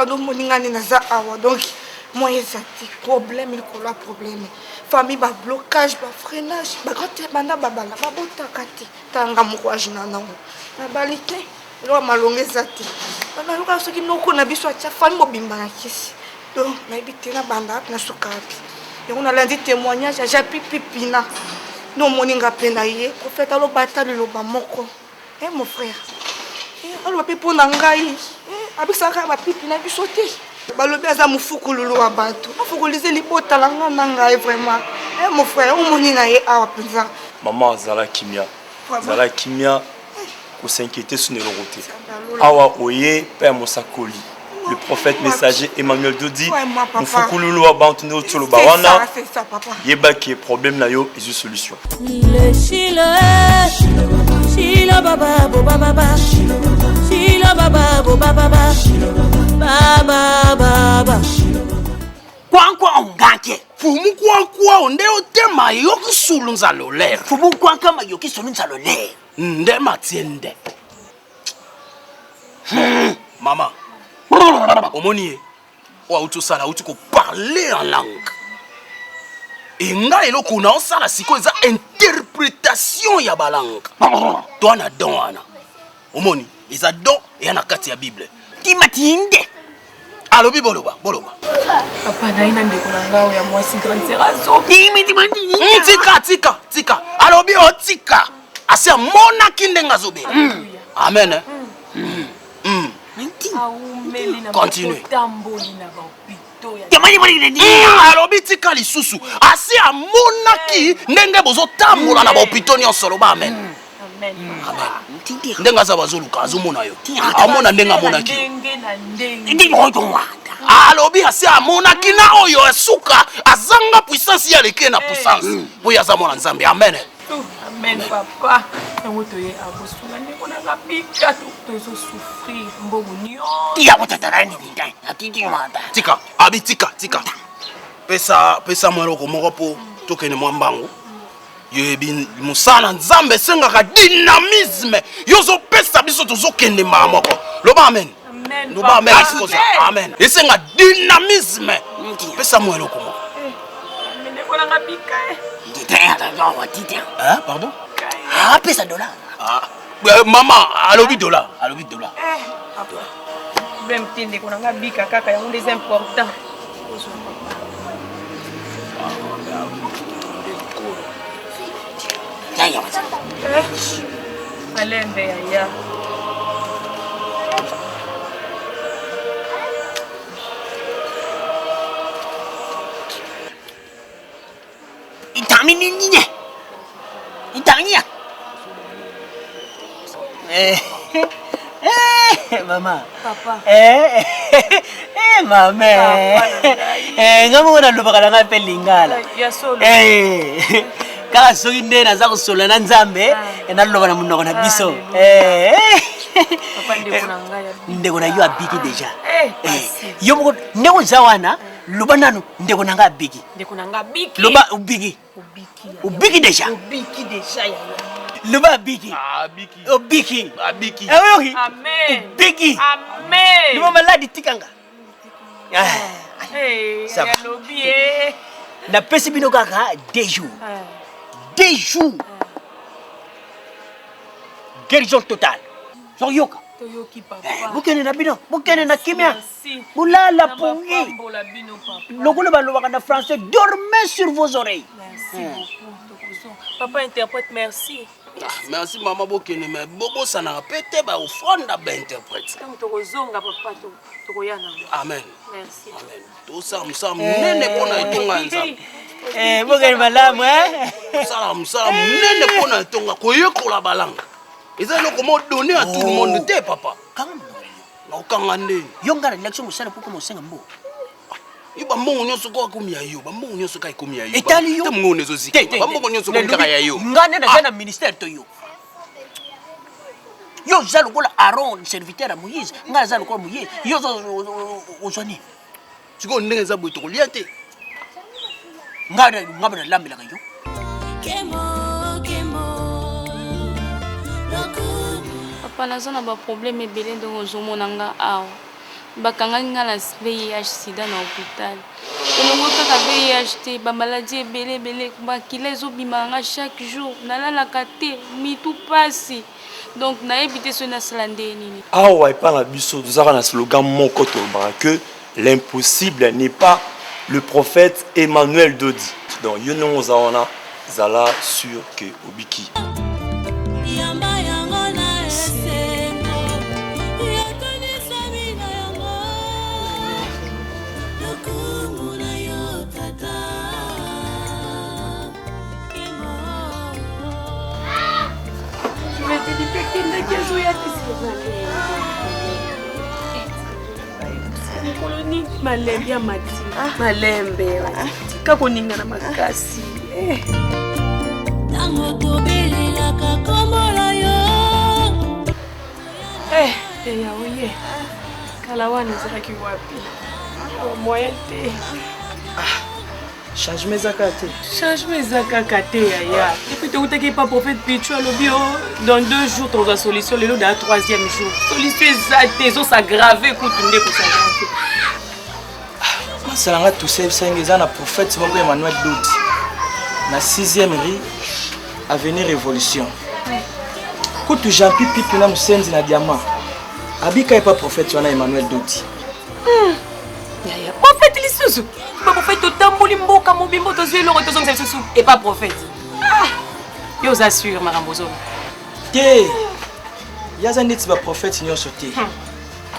Tala ndo omoni nga nde naza awa donc moyen eza te problème likolo ya problème famille ba blocage ba freinage ba grand banda babala babotaka te tala nga moko age na nango nabali te eloko ya malonga eza te nayoka soki noko na biso atya famille mobimba na kisi donc nayebi te nabanda wapi nasuka wapi yango nalandi témoignage ya japi pipina nde omoni nga mpe na ye prophète aloba ata liloba moko Eh mon frère, eh, aloba mpe mpo na ngai eh, abikisaka kaka bapipi na biso te balobi aza mofukululu wa bato afukulize libota na ngai na ngai vraiment eh, mon frère omoni na ye awa mpenza mama azala kimia zala kimia kosinquiete so na eloko te awa oye mpe ya mosakoli le prophète messager Emmanuel Dodi mufukululu wa bantu nde otoloba wana yeba ke problème na yo ezwi solution Le Chile, Chile baba bo baba ba, Chile baba bo baba ba, baba baba. Kwankwa onganke. Fumu kwankwa onde otema yoki sulu nzalo lere. Fumu kwankwa ma yoki sulu nzalo lere. Nde matiende. Hmm. Mama, omoni ye oyo auti osala auti koparle en langue enga eloko na osala sikoyo eza interpretation ya balangue to na don wana omoni eza don eya na kati ya bible timatinde alobi boloba boloba papa naye na ndeko na ngai ya mwasi grande sœur azobi hmm, tika tika tika alobi otika asi amonaki ndenge azobela hmm. amen eh? hmm. Continue. Alobi tika lisusu asi amonaki ndenge bozotambola na bahopito nyonso loba amen ndenge aza bazoluka azomona yo amona ndenge amonaki alobi asi amonaki na oyo esuka azanga puissance ye aleki ye na puissance mpo ye aza mwana nzambe amen amen papa yango toye akosunga ndeko nanga bika tozosouffrir mbongo nyonso tika abi tika tika pesa pesa mwa eloko moko mpo tokende mwa mbangu yoyebi mosala nzambe esengaka dynamisme yo ozopesa biso tozokende mbala moko loba amen loba amen esikoza amen esenga dynamisme pesa mwa eloko moko eh, pardon apesa dollar ah, eh, mama alobi dollar alobi dollar eh, problème te ndeko na nga bika kaka yango nde eza important Malembe yaya. Eh, eh, mama papa eh, eh, mama eh, nga moko nalobaka na ngai mpe lingala eh, kaka soki nde naza kosolola na nzambe ah. naloba na monoko na biso eh, ndeko na yo abiki deja yo moko ndenge oza wana loba nanu ndeko na ngai abiki ndeko na ngai abiki loba obiki obiki deja obiki deja yaya loba abiki obiki abiki oyoki amen obiki amen loba maladi tikanga alobi eh. napesi bino kaka deux jours ah. deux jours guérison totale soyoka Toyoki papa. Eh, bokende na bino bokende na kimia Merci. bolala Nzambe pongi apambola bino papa. lokola balobaka na français dormez sur vos oreilles Merci beaucoup. Tokozonga. Papa interprète merci. Ah, merci mama bokende me bobosanaka mpe te baofrande na bainterprète Ntango tokozonga papa to- tokoya nango. amen Merci. amen tosala mosala monene mpo na etonga ya nzambe Eh, bokende malamu eh? tosala mosala monene mpo na etonga koyekola balanga eza eloko moko donne à tout le monde oh. te papa kanga monoko nakokanga nde yo ngai nalakisi mosala mpo koma osenga mbongo yo bambongo nyonso kaka ekomi ya yo bambongo nyonso kaka ekomi ya yo etali yo te mongo ezozika bambongo nyonso ekomi kaka ya yo ngai nde naza ah. na ministère to yo yo oza lokola aaron serviteur ya moïse ngai naza lokola moïse yo ozwa nini Sikoyo ndenge eza boye tokolia te. Ngai ngai nalambelaka yo. Papa naza na ba problème ebele ndenge ozomona nga awa. Bakangaki nga na VIH sida na hopital. Elongo kaka VIH te, ba maladie ebele ebele, makila ezobima nga chaque jour, nalalaka te, mitu pasi. Donc nayebi te soki nasala ndenge nini. Awa epa na biso tozalaka na slogan moko tolobaka que l'impossible n'est pas le prophète Emmanuel Dodi. Donc yo ndenge oza wana zala sur que obiki. Mokolo nini malembe ya mati ah. malembe tika koningana makasi eh. ntango tobelelaka kombo na yo eh, eya oye kala wana ezalaki wapi moyen te ah. Changement eza kaka te. Changement eza kaka te yaya. Et puis tokutaki epa prophète Pichu alobi oh dans deux jours tokozwa solution lelo daa troisième jour. Solution eza te ezo s'aggrave kutu nde kos'aggrave. Ah, masala nga touse yebisa eza na prophète moko Emmanuel Dodi na 6e rue avenue Révolution. Kutu Jean Pipi na Musenzi na Diamant abika epa prophète wana Emmanuel Dodi. Yaya, prophète lisusu ba prophète totamboli mboka mobimba tozwi eloko tozongisa lisusu epa prophète ah! yo oza sur makambo ozoloba te ye aza neti baprophète nyonso te hmm.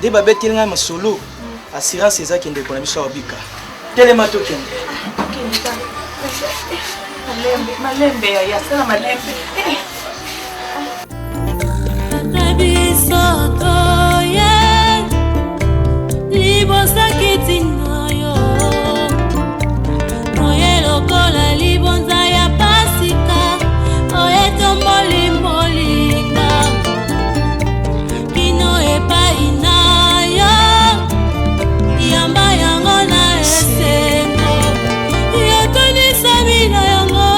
nde babeteli ngai masolo hmm. assurance eza kende kona biso abika telema tokende malembe malembe yaya sala malembe eh. Biso toye liboso kiti na yo oye lokola libonza ya pasika oye tomboli molinga kino epai na yo yamba yango na esengo yotonisami na yango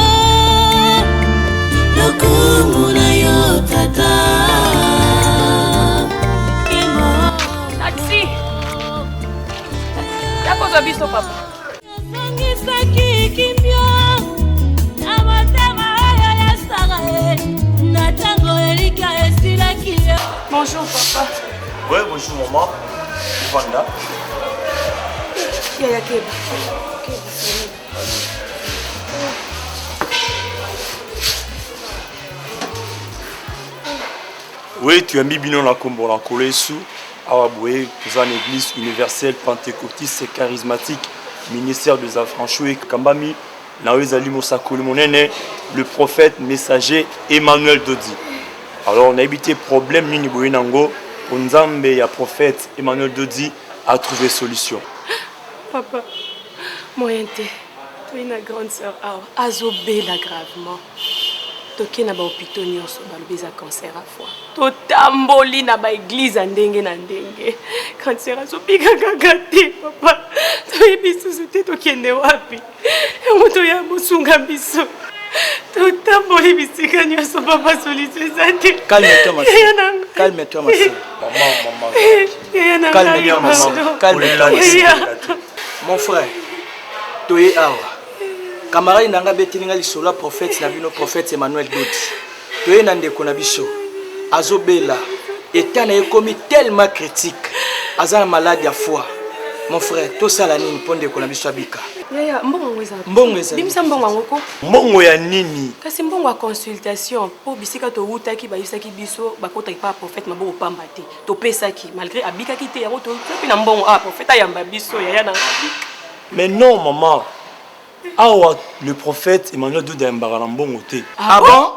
lokumu na yo tata taxi yakozwa biso papa azongisaki kimia na motema oyo ya sara na ntango elikya esilaki yo bonjour papa ouais bonjour maman vanda yaya keba keba Oui, toyambi bino na kombo na Nkolo Yesu. Awa boye toza na église universelle pentecôtiste charismatique ministère des affranchis ekambami na oyo ezali mosakoli monene le prophète messager Emmanuel Dodi. Alors nayebi te problème nini boye nango po Nzambe ya prophète Emmanuel Dodi a trouvé solution. Papa, moyen te toyi na grande sœur awa azobela gravement toke na bahopitau nyonso balobi eza cancer a foie totamboli na baeglize ya ndenge na ndenge grande sœur azobika kaka te papa toyebi susu te tokende wapi yango toya bosunga biso totamboli bisika nyonso papa solution eza te Calme-toi ma fille. Calme-toi ma fille. Maman, maman. Calme-toi ma soeur. Calme-toi ma soeur. Mon frère, toye awa. Camarade na nga beteli nga lisolo ya prophète na bino prophète Emmanuel Dodi. Toye na ndeko na biso. Azobela. État na ye ekomi tellement critique. Aza na malade ya foie. Mon frère, tosala nini mpo ndeko na biso abika? Yaya, mbongo yango eza. Mbongo ezali. Bimisa mbongo yango ko. Mbongo ya nini? Kasi mbongo ya consultation mpo bisika towutaki bayebisaki biso bakotaki pa prophète maboko pamba te. Topesaki malgré abikaki te yango toza mpe na mbongo awa prophète ayamba biso yaya na abika. Mais non maman, awa le prophète Emmanuel Dodi ayambaka na mbongo te. Ah bon?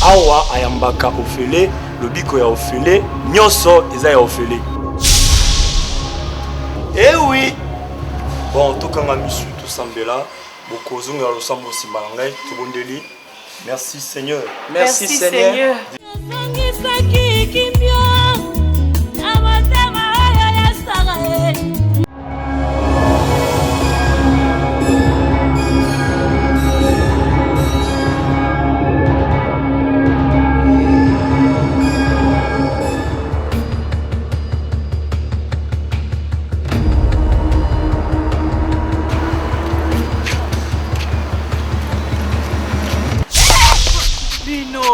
Awa ayambaka ofele, lobiko ya ofele, nyonso eza ya ofele. Eh oui. Bon, tokanga misu tosambela, bokozongela losambo nsima na ngai, tobondeli. Merci Seigneur. Merci, Merci Seigneur. Azongisaki kimia na motema oyo ya sara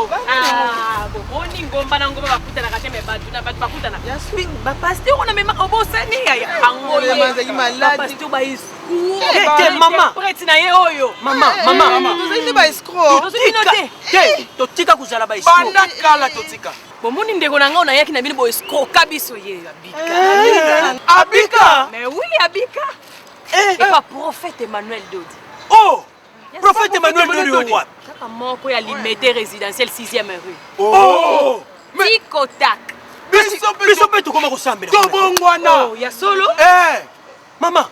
bango. Ah, bomoni ngomba na ngomba bakutanaka te, mais bato na bato bakutana. Bapasteur wana mema obosani yaya bango ye. Bapasteur ba escroc. Te, te, mama. Prêtre na ye oyo. Mama, mama. Tozali nde ba escroc. Tozali bino te. Te, totika kozala ba escroc. Banda kala totika. Bomoni ndeko na ngai nayaki na bino bo escroka biso ye abika. Abika. Mais oui, abika. Et pas prophète Emmanuel Dodi. Oh! Prophète Emmanuel Dodi wapi? Kaka moko ya Limete résidentiel 6e rue. Oh! Tikotak. Biso mpe tokoma kosambela. Tobongwana. Oh, ya solo? Eh! Mama,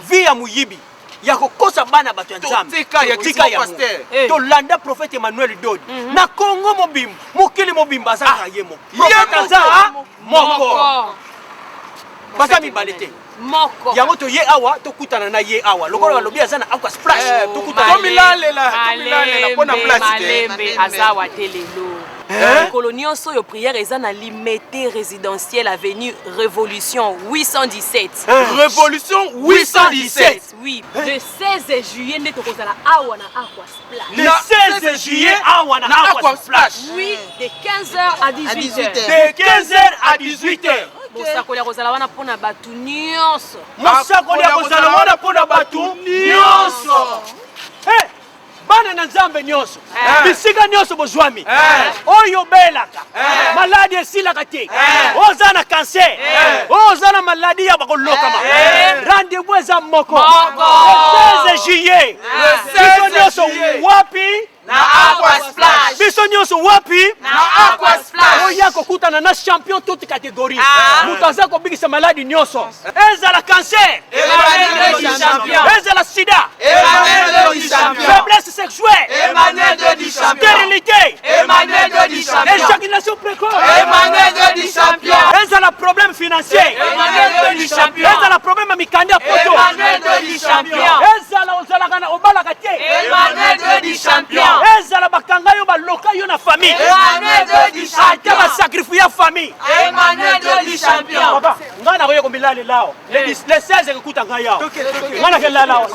vie ya moyibi ya kokosa bana bato ya Nzambe. Totika ya Totika yango. pasteur. Tolanda prophète Emmanuel Dodi. Na Congo mobimba, mokili mobimba aza kaka ye moko. Ye Prophète moko. aza moko. Baza mibale te. Moko. Yango toye awa tokutana na ye awa lokola balobi aza na aqua splash tokutana Tomilalela, tomilalela mpo na place te. Malembe aza te lelo. Mokolo nyonso oyo prière eza na Limete résidentielle avenue Révolution 817. Révolution 817. Oui, le 16 juillet nde tokozala awa na Aqua Splash. Le 16 juillet awa na aqua splash. Oui, de 15h à 18h. De 15h à 18h. Mosakoli akozala wana mpona bato nyonso. Mosakoli akozala wana mpona bato nyonso. Eh, bana na Nzambe nyonso, bisika nyonso bozwami, oyo obelaka maladi esilaka te, oza na cancer, oza na maladi ya bakolokama, rendez-vous eza moko le 16 juillet. Biso nyonso wapi? Na Aqua Splash. Biso nyonso wapi? Na Aqua Splash. Oya kokutana na champion toute catégorie, moto aza kobikisa maladi nyonso, ezala cancer, Emmanuel Dodi champion. ezala sida, Emmanuel Dodi champion. faiblesse sexuelle, Emmanuel Dodi champion. stérilité, Emmanuel Dodi champion. éjaculation précoce, Emmanuel Dodi champion. ezala problème financier, Emmanuel Dodi champion. ezala problème ya mikanda ya poto, Emmanuel Dodi champion. Ezala ozalaka na obalaka te, Emmanuel Dodi champion. Ezala bakanga yo, baloka yo na famille, Emmanuel Dodi ata champion. basacrifie ya famille. Emmanuel Dodi champion. Papa, ngai nakoya komilalela awa le 16 ekekuta ngai awa, ngai nakelala awa.